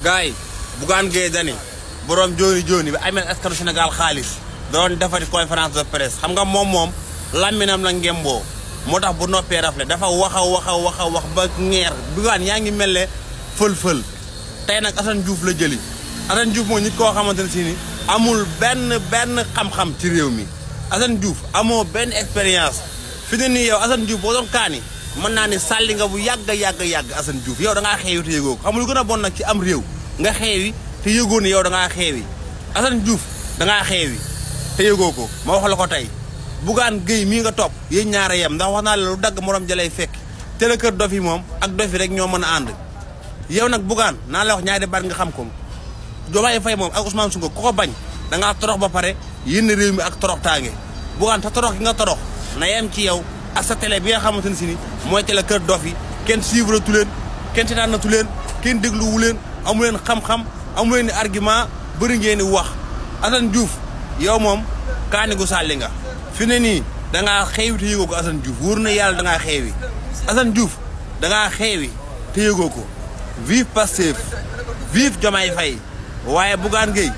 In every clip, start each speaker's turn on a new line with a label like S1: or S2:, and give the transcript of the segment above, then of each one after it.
S1: gars yi Bougane Gueye Dany borom jooni bi amee askanu Sénégal xaalis doon defati conférence de presse xam nga moom làmminam la ngemboo moo tax bu noppee rafle dafa wax ba ñeer Bougane yaa ngi mel ne fël tey nag Assane Diouf la jëli Assane Diouf moo nit koo xamante ne si ni amul benn xam-xam ci réew mi Assane Diouf amoo benn expérience fi ne nii yow Assane Diouf boo doon kaani mën naa ni sàlli nga bu yàgg Assane Diouf yow da ngaa xeewi te yëgoo ko xam lu gën a bon nag ci am réew nga xeewi te yëgoo ne yow da ngaa xeewi Assane Diouf da ngaa xeewi te yëgoo ko ma wax la ko tey Bougane Gueye mii nga topp yéen ñaara yem ndax wax naa la lu dagg morom jalay fekk te la kër dof yi moom ak dof yi rek ñoo mën a ànd yow nag Bougane naa la wax ñaari baat nga xam ko Diomaye Faye moom ak Ousmane Sonko ku ko bañ da ngaa torox ba pare yénn réew mi ak torox taange Bougane ta torox gi nga torox na yem ci yow ak sa télé bi nga xamante ne si ni mooy télé kër dof yi kenn suivre tu leen kenn seetaan na tu leen kenn dégluwu leen amu leen xam-xam amu leen argument bëri ngeen di wax Assane Diouf yow moom kaani gu sàlli nga fi ne nii da ngaa xeewi te yëgoo ko Assane Diouf wóor na yàlla da ngaa xeewi Assane Diouf da ngaa xeewi te yëgoo ko vive Pastef vive Diomaye Faye waaye Bougane Gueye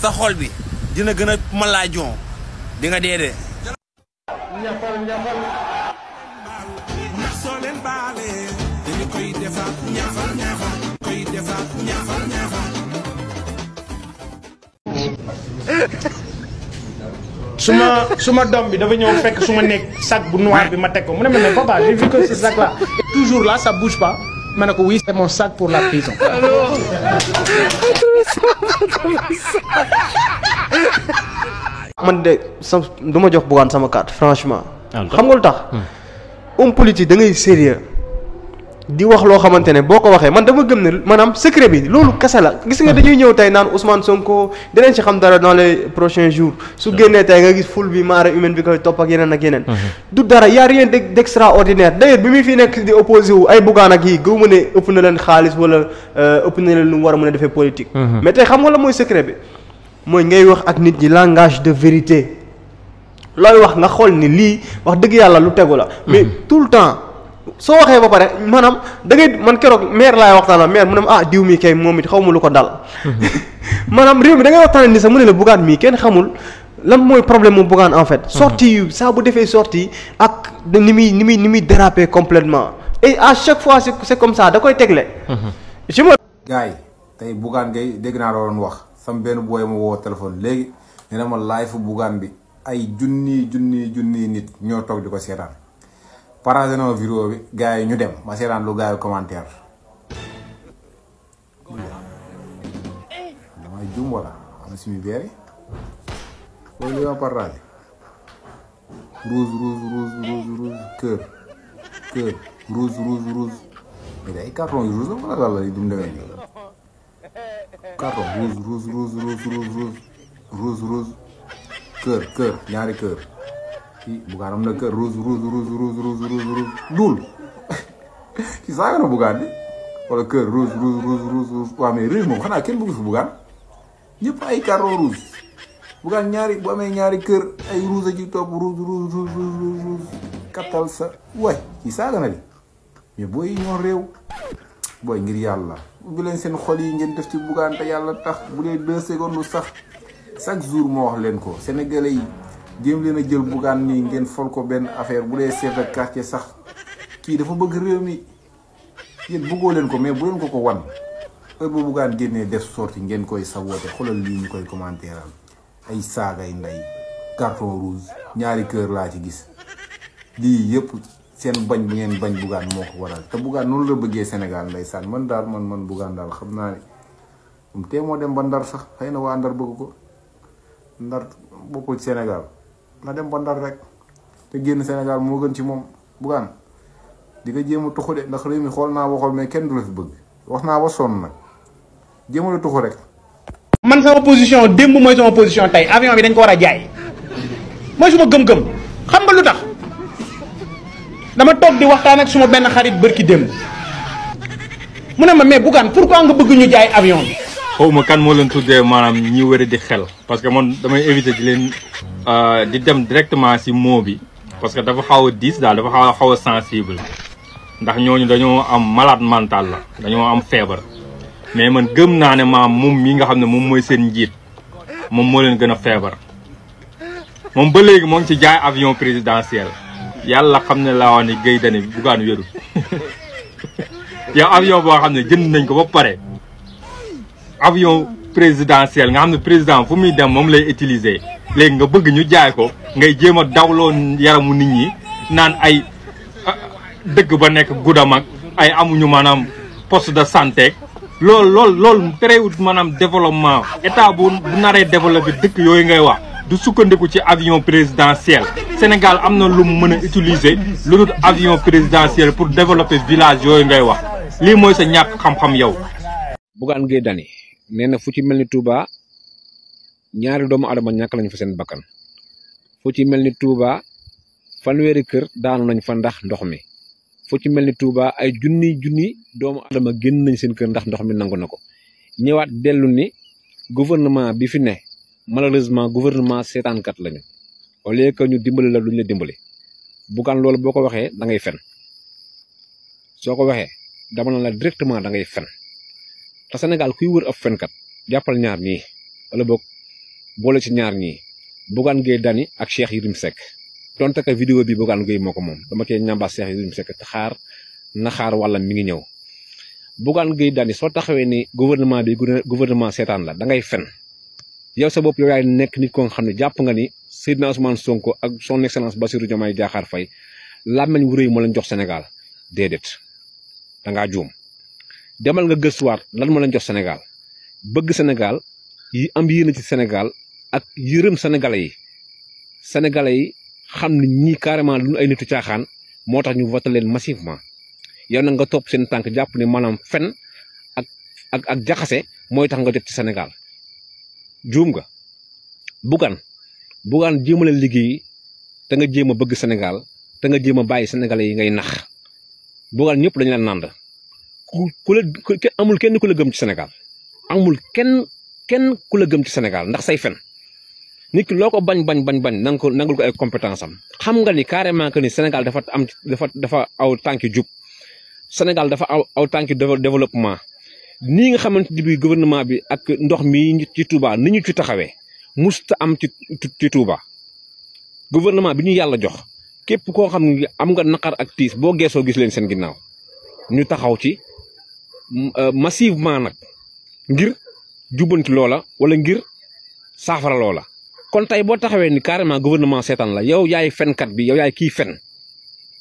S1: sa xol bi dina gën a malaajon di nga dee de.
S2: ñafal soo leen baale dañu koy defaat ñafal koy defaat ñafal
S3: suma doom bi dafa ñëw fekk suma nekk sac bu noir bi ma teg ko mu ne ma ne papa j'ai vu que ce sac là est toujours là ça bouge pas ma ne ko oui c'est mon sac pour la prison.
S4: man de du ma jox Bougane sama carte franchement. xam nga lu tax. homme politique da ngay sérieux di wax loo xamante ne boo ko waxee man dama gëm ne maanaam secret bi loolu kese la gis nga dañuy ñëw tey naan Ousmane Sonko dinañ ci xam dara dans les prochains jours su génnee tey nga gis foule bi marée humaine bi koy topp ak yeneen ak yeneen. du dara y a rien d'extraordinaire d'ailleurs bi muy fi nekk di opposé wu ay Bougane ak yi gëw ma ne ëpp na leen xaalis wala ëpp na leen lu mu war a mën a defee politique. mais tey xam nga la mooy secret bi mooy ngay wax ak nit ñi langage de vérité looy wax nga xool ni lii wax dëgg yàlla lu tegu la. mais tout le temps. soo waxee ba pare maanaam da ngay man keroog maire laay waxtaan maire mu ne ah diw mi kay moom it xaw ma lu ko dal maanaam réew mi da ngay waxtaan ni sax mu ne la Bougane mii kenn xamul lan mooy problème mu Bougane en fait. sortie yu saa bu defee sortie ak ni muy déraper complètement et à chaque fois c'est comme ça da koy tegle. je me.
S5: gars yi tey Bougane Gueye dégg naa doon wax sam benn booy ma woo téléphone léegi nee na ma live Bougane bi ay junni nit ñoo toog di ko seetaan. paragé na vidéo bi gars yi ñu dem ma seetaan lu gars yi commentaire damay jum wala am na suñu beere wala li ma paragé rouge cœur rouge mais day carton yu rouge la wala lan la dum demee nii carton rouge cœur ñaari cœur kii Bougane am na kër rouge duul ci saaga na Bougane bi wala kër rouge waaw mais réew moom xanaa kenn bëgg fi Bougane ñëpp ay carton rouge Bougane ñaari bu amee ñaari kër ay rouge a ci topp rouge kattal sa waay ci saaga na di mais booy ñoo réew booy ngir yàlla ubbi leen seen xol yi ngeen def ci Bougane te yàlla tax bu dee 2 secondes sax chaque jour moo wax leen ko sénégalais yi jéem leen a jël Bougane nii ngeen fol ko benn affaire bu dee chef de quartier sax kii dafa bëgg réew mi yéen bëggoo leen ko mais bu leen ko wan heure bu Bougane génnee def sorti ngeen koy saboote xoolal lii ñu koy commentéral ay saagay nday carton rouge ñaari kër laa ci gis lii yëpp seen bañ bu ngeen bañ Bougane moo ko waral te Bougane noonu la bëggee Sénégal ndeysaan man daal man Bougane daal xam naa ne moom tee moo dem ba Ndar sax xëy na waa Ndar bëgg ko Ndar bokkul ci Sénégal na dem ba Ndar rek te génn Sénégal moo gën ci moom Bougane di nga jéem a tuxu de ndax réew mi xool naa waxool mais kenn du la fi bëgg wax naa ba sonn nag jéem a tuxu rek.
S3: man sama position démb mooy sama position tey avion bi dañ ko war a jaay mooy suma gëm-gëm xam nga lu tax dama toog di waxtaan ak suma benn xarit bërki démb mu ne ma mais Bougane pourquoi nga bëgg ñu jaay avion bi.
S6: xawma kan moo leen tuddee maanaam ñi wëri di xel parce que man damay éviter di leen di dem directement ci mot bi parce que dafa xaw a diis daal dafa xaw a sensible ndax ñooñu dañoo am malade mental la dañoo am feebar mais man gëm naa ne maam moom mi nga xam ne moom mooy seen njiit moom moo leen gën a feebar moom ba léegi moo ngi ci jaay avion présidentiel yàlla xam ne laa wax ne Gueye Dany Bougane wérul yow avion boo xam ne jënd nañ ko ba pare avion présidentiel nga xam ne président fu muy dem moom lay utiliser léegi nga bëgg ñu jaay ko ngay jéem a dawloo yaramu nit ñi naan ay dëkk ba nekk gudam ak ay amuñu maanaam poste de santé loolu terewut maanaam développement état bu naree développé dëkk yooyu ngay wax du sukkandiku ci avion présidentiel Sénégal am na lu mu mën a utiliser lu dul avion présidentiel pour développer village yooyu ngay wax lii mooy sa ñàkk xam-xam yow.
S7: Bougane Gueye Dany nee na fu ci mel ni Touba ñaari doomu adama ñàkk lañ fa seen bakkan fu ci mel ni Touba fanweeri kër daanu nañ fa ndax ndox mi fu ci mel ni Touba ay junni doomu adama génn nañ seen kër ndax ndox mi nangu na ko ñëwaat dellu ni gouvernement bi fi ne malheureusement gouvernement seetaankat lañu au lieu que ñu dimbali la duñ la dimbali Bougane loolu boo ko waxee da ngay fen soo ko waxee dama na la directement da ngay fen te Sénégal kuy wër ab fenkat jàppal ñaar ñii wala boog boole ci ñaar ñii Bougane Gueye Dany ak Cheikh Yérim Seck donte que vidéo bi Bougane Gueye moo ko moom dama koy ñambaas Cheikh Yérim Seck te xaar wala mi ngi ñëw Bougane Gueye Dany soo taxawee ni gouvernement bi gouvernement seetaan la da ngay fen yow sa bopp yow yaay nekk nit ko nga xam ne jàpp nga ni Seydina Ousmane Sonko ak son excellence Bassirou Diomaye Diakhar Faye làmmeñ wu rëy moo leen jox Sénégal déedéet da ngaa juum demal nga gëstuwaat lan moo leen jox Sénégal bëgg Sénégal yi am yéene ci Sénégal ak yërëm sénégalais yi xam ne ñii carrément lu ay nitu caaxaan moo tax ñu voté leen massivement yow nag nga topp seen tànk jàpp ne maanaam fen ak jaxase mooy tax nga jot ci Sénégal juum nga Bougane jéem a leen liggéey te nga jéem a bëgg Sénégal te nga jéem a bàyyi sénégalais yi ngay nax Bougane ñëpp dañu leen nànd amul kenn ku la gëm ci Sénégal amul kenn ku la gëm ci Sénégal ndax say fen nit ki loo ko bañ nangul ko ay compétence am xam nga ni carrément que ni Sénégal dafa aw tànki jub Sénégal dafa aw tànki développement nii nga xamante ni bi gouvernement bi ak ndox mi ci Touba ni ñu ci taxawee musta am ci Touba gouvernement bi ñu yàlla jox képp koo xam ne am nga naqar ak tiis boo geesoo gis leen seen ginnaaw ñu taxaw ci massivement nag ngir jubbanti loola wala ngir saafara loola kon tey boo taxawee ni carrément gouvernement seetaan la yow yaay fenkat bi yow yaay kii fen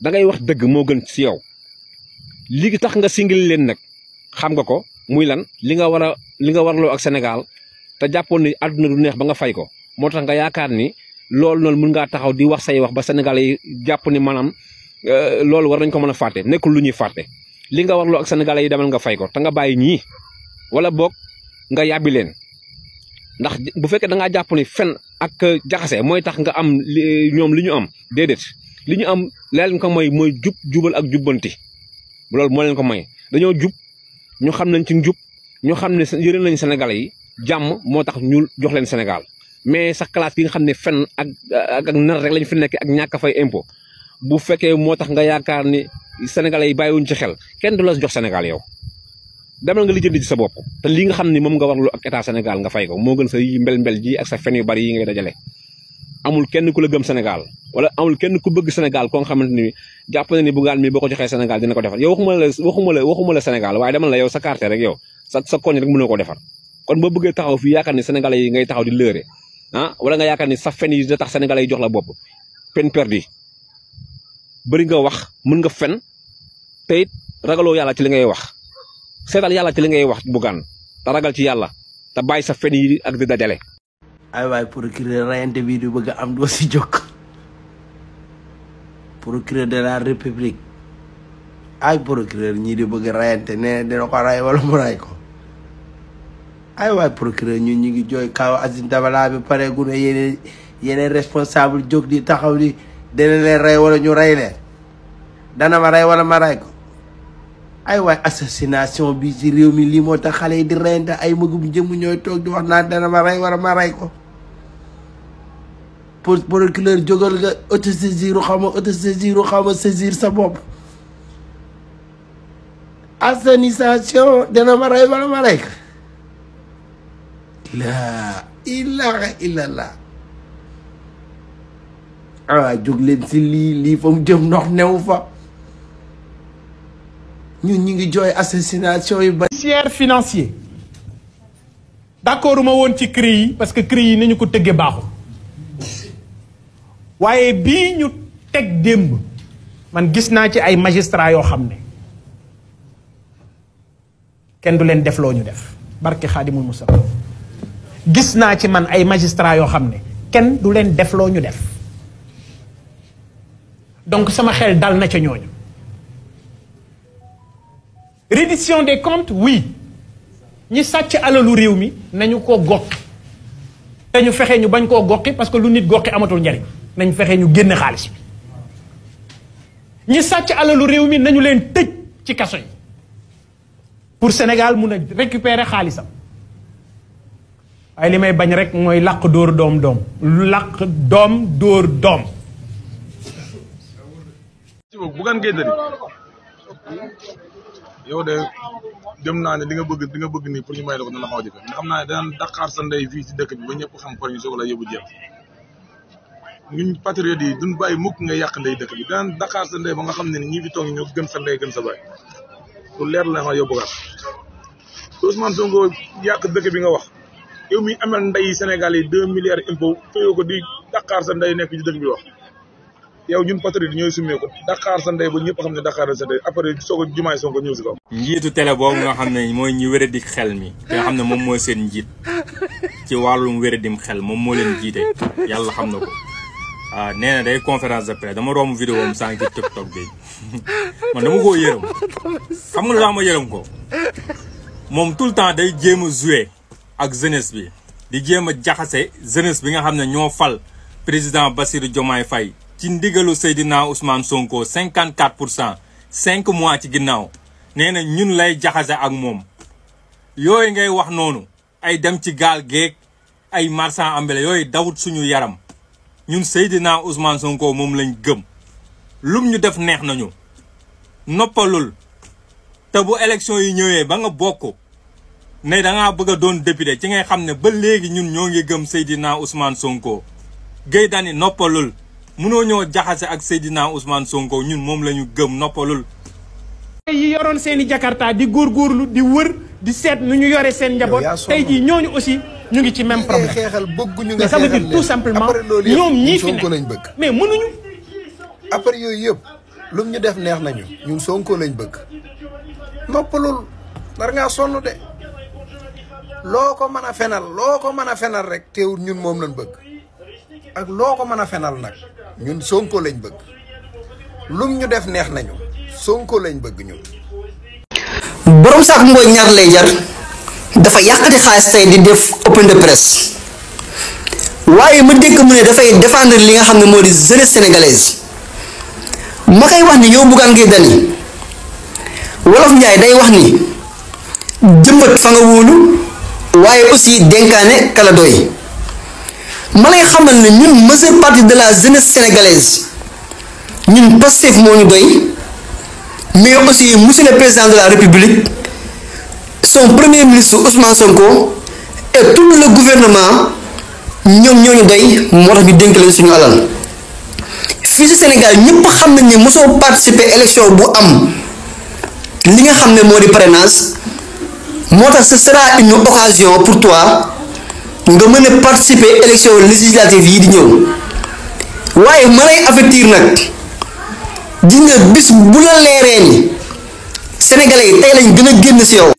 S7: da ngay wax dëgg moo gën ci yow li tax nga singil leen nag xam nga ko muy lan li nga warloo ak Sénégal te jàppoon ni àdduna du neex ba nga fay ko moo tax nga yaakaar ni loolu noonu mën ngaa taxaw di wax say wax ba Sénégalais yi jàpp ni maanaam loolu war nañ ko mën a fàtte nekkul lu ñuy fàtte li nga warloo ak Sénégalais yi demal nga fay ko te nga bàyyi ñii wala boog nga yàbbi leen ndax bu fekkee da ngaa jàpp ni fen ak jaxase mooy tax nga am ñoom li ñu am déedéet li ñu am leen ko mooy jubal ak jubbanti loolu moo leen ko may dañoo jub ñu xam nañ ci njub ñu xam ne yërëm nañ Sénégalais yi jàmm moo tax ñu jox leen Sénégal mais sa classe gi nga xam ne fen ak nar rek lañ fi nekk ak ñàkk a fay impôt bu fekkee moo tax nga yaakaar ni Sénégalais yi bàyyiwuñ ci xel kenn du la jox Sénégal yow demal nga lijjanti ci sa bopp te li nga xam ne moom nga warlu ak état Sénégal nga fay ko moo gën sa yi mbel ji ak sa fen yu bari yi ngay dajale amul kenn ku la gëm Sénégal wala amul kenn ku bëgg Sénégal ko nga xamante ni jàpp na ni Bougane mi boo ko joxee Sénégal dina ko defar yow waxuma la Sénégal waaye demal la yow sa carte rek yow sa koñ rek mënoo ko defar kon boo bëggee taxaw fii yaakaar ni Sénégalais yi ngay taxaw di lëre wala nga yaakaar ni sa fen yi da tax Sénégalais yi jox la bopp peine perdue bëri nga wax mën nga fen te it ragaloo yàlla ci li ngay wax seetal yàlla ci li ngay wax Bougane te ragal ci yàlla te bàyyi sa fen yi ak di dajale.
S8: ay waay procureur rayante bii du bëgg am doo si jóg procureur de la république ay procureur ñii di bëgg rayante ne dina ko ray wala mu ray ko ay waay procureur ñun ñu ngi jooy kaw Aziz Dabala bi pare gu ne yeneen responsable jóg di taxaw di dana leen ray wala ñu ray leen dana ma ray wala ma ray ko ay waay assassination bi ci réew mi lii moo tax xale yi di reyante ay magum jëmm ñooy toog di wax naan dana ma rey wala ma rey ko pour procureur jógal nga autosaisir xaw ma saisir sa bopp assainissement dina ma rey wala ma rey ko laa ilaha illallah ah jóg leen si lii fa mu jëm ndox new fa ñun ñu ngi jooy assassination yu bari.
S3: Judiciaire financier d'accord ma woon ci CREI yi parce que CREI yi ni ñu ko tëggee baaxul waaye bii ñu teg démb man gis naa ci ay magistrats yoo xam ne kenn du leen def loo ñu def barke Xaadimul Mustafa gis naa ci man ay magistrats yoo xam ne kenn du leen def loo ñu def donc sama xel dal na ca ñooñu. Reddition des comptes oui ñi sàcc alalu réew mi nañu ko goqi te ñu fexe ñu bañ koo goqi parce que lu nit goqi amatul njariñ nañ fexe ñu génne xaalis bi ñi sàcc alalu réew mi nañu leen tëj ci kaso yi pour Sénégal mun a récupérer xaalisam waaye li may bañ rek mooy làq dóor doom làq doom dóor doom.
S9: Bougane Gueye Dany yow de dem naa ne li nga bëgg nii pour ñu may la ko dana xaw a jafe nga xam naa ne daan daqaar sa ndey fii ci dëkk bi ba ñëpp xam ko ñu soog la yóbbu jeex ñun patriotes yi duñ bàyyi mukk nga yàq ndey dëkk bi daan daqaar sa ndey ba nga xam ne ni ñi fi toog ñoo gën sa ndey gën sa baay pour leer la ma yóbbu gaar Ousmane Sonko yàq dëkk bi nga wax yow mi amal ndey Sénégal yi 2 milliards impôt fayoo ko di daqaar sa ndey nekk ci dëkk bi wax yow ñun patriote ñooy sumee ko Dakar sa ndey ba ñëpp xam ne Dakar sa ndey après soog a jumaay Sonko ñëw si kaw.
S6: njiitu télé boobu nga xam ne mooy ñi wéradik xel mi te nga xam ne moom mooy seen njiit ci wàllum wéradim xel moom moo leen jiite yàlla xam na ko nee na day conférence de presse dama romb vidéo am sànq ci TikTok bi man dama koo yërëm xam nga lu tax ma yërëm ko moom tout le temps day jéem a jouer ak jeunesse bi di jéem a jaxase jeunesse bi nga xam ne ñoo fal président Bassirou Diomaye Faye ci ndigalu Seydina Ousmane Sonko 54% 5 mois ci ginnaaw nee na ñun lay jaxase ak moom yooyu ngay wax noonu ay dem ci gaal geeg ay marchand ambulant yooyu dawut suñu yaram ñun Seydina Ousmane Sonko moom lañ gëm lum ñu def neex nañu noppalul te bu élection yi ñëwee ba nga bokk ne dangaa bëgg a doon député ci ngay xam ne ba léegi ñun ñoo ngi gëm Seydina Ousmane Sonko Gueye Dany noppalul munoo ñoo jaxase ak Seydina Ousmane Sonko ñun moom la ñu gëm noppalul.
S3: yi yoroon seen i jakarta di góorgóorlu di wër di seet nu ñu yore seen njaboot tey jii ñooñu aussi ñu ngi ci même problème.
S5: xeexal bëgguñu nga
S3: mais ça veut dire tout simplement ñoom ñii fi
S5: Sonko lañ bëgg.
S3: mais mënuñu.
S5: après yooyu yëpp lum ñu def neex nañu ñun Sonko lañ bëgg noppalul nar ngaa sonn de loo ko mën a fenal rek teewul ñun moom lañ bëgg ak loo ko mën a fenal nag. ñun Sonko lañ bëgg lum ñu def neex nañu Sonko lañ bëgg ñun.
S10: borom sax mbooy ñaar lay jar dafa yàqati xaalis tey di def open de presse waaye ma dégg mu ne dafay défendre li nga xam ne moo di jeunesse sénégalaise ma koy wax ni yow Bougane Gueye Dany wolof Njaay day wax ni jëmbat fa nga wóolu waaye aussi dénkaane kala doy ma lay xamal ne ñun majeure partie de la jeunesse sénégalaise ñun Pastef moo ñu doy mais aussi monsieur le président de la république son premier ministre Ousmane Sonko et tout le gouvernement ñoom ñoo ñu doy moo tax ñu dénk leen suñu alal fii ci Sénégal ñëpp xam nañ ne mosoo participer élection bu am li nga xam ne moo di parrainage moo tax ce sera une occasion pour toi nga mën a participer élection législative yi di ñëw waaye ma lay avertir nag gis nga bis bu la leeree ni sénégalais yi tey lañ gën a génn ci yow.